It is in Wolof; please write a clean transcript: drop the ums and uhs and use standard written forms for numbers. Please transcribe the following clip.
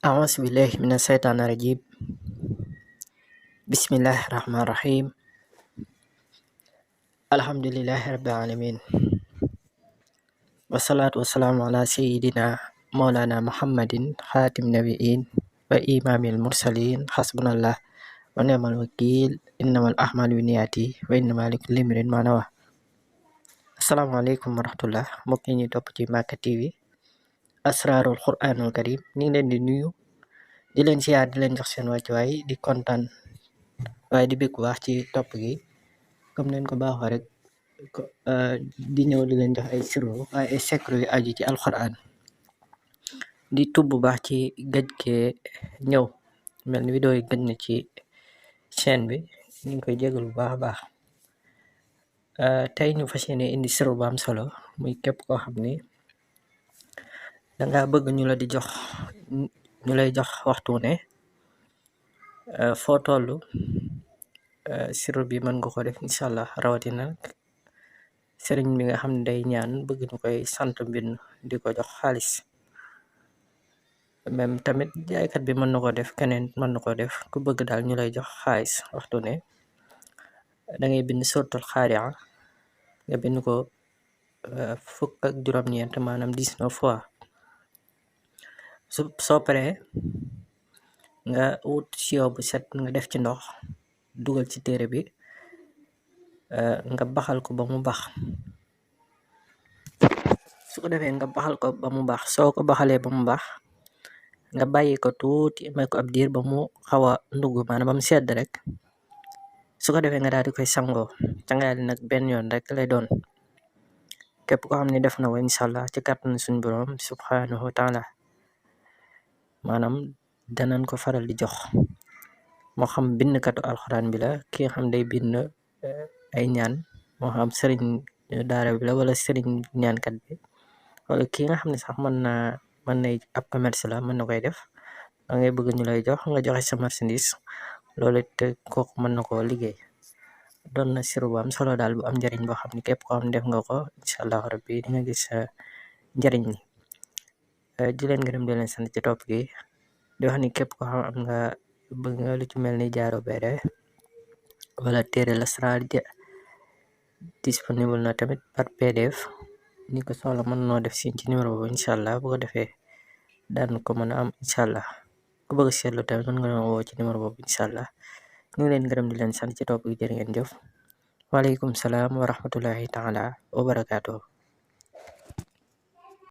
أعوذ بالله من الشيطان الرجيم. بسم الله الرحمن الرحيم. الحمد لله رب العالمين، والصلاة والسلام على سيدنا مولانا محمد خاتم النبيين وإمام المرسلين. حسبنا الله ونعم الوكيل. إنما الأعمال بالنيات وإنما لكل امرئ ما نوى. asalaamaaleykum wa rahmatullah, mbokk yi ñuy topp ci Maka TV asraarul quraanul karim. ñu ngi leen di nuyu, di leen siyaar, di leen jox seen wàccuwaay, di kontaan waaye di bëgg bu baax ci topp gi comme leen ko baaxoo rek di ñëw di leen jox ay sirru waaye ay secret yu aju ci alquran. di tub bu baax ci gëj gee ñëw, mel ni vidéo yi gëj na ci chaîne bi, ñu ngi koy jégal bu baax a baax. tey ñu fas yéene indi sirru bu am solo, muy képp koo xam ni danga bëgg ñu lay jox waxtu ne foo toll. sirru bi mën nga ko def incha allah, rawatina sëriñ bi nga xam ne day ñaan bëgg ñu koy sant mbind di ko jox xaalis. même tamit jaaykat bi mën na ko def, keneen mën na ko def, ku bëgg daal ñu lay jox xaalis waxtu ne da ngay bind suratul xaaria, nga bind ko 19, maanaam 19 fois. soo paree nga wut siwo bu set, nga def ci ndox, dugal ci téere bi, nga baxal ko ba mu bax. su ko defee nga baxal ko ba mu bax, soo ko baxalee ba mu bax nga bàyyi ko tuuti, may ko ab diir ba mu xaw a ndugg, maanaam ba mu sedd rek. su ko defee nga daal di koy sangoo. cangaayal nag benn yoon rek lay doon. képp ko xam ne def na ko incha allah ci kàttan suñu borom subhanahu wa taala, maanaam danañ ko faral di jox, moo xam bindkatu alxuraan bi la, ki nga xam day bind ay ñaan, moo xam sëriñ daara bi la wala sëriñ ñaankat bi, wala ki nga xam ne sax mën nay ab commerce la, mën na koy def. da ngay bëgg ñu lay jox, nga joxe sa marchandise, loolu te kooku mën na koo liggéey. doon na sirru bu am solo daal, bu am njëriñ, boo xam ne képp koo xam ne def nga ko incha allah rabbi di nga gis njëriñ li. di leen gërëm, di leen sant ci topp gi, di wax ni képp koo xam am nga bëgg nga lu ci mel ni jaaro beere wala téere lasraar disponible na tamit par PDF. ni ko soxla mën noo def ci numéro boobu incha allah. bu ko defee daan ko mën a am incha allah. ku bëgg seetlu tamit mën nga noo woo ci numéro boobu incha allah. ñu ngi leen gërëm, di leen sant ci topp gi. jërë ngeen jëf. waaleykum salaam wa rahmatullahi taala wa barakaatuh.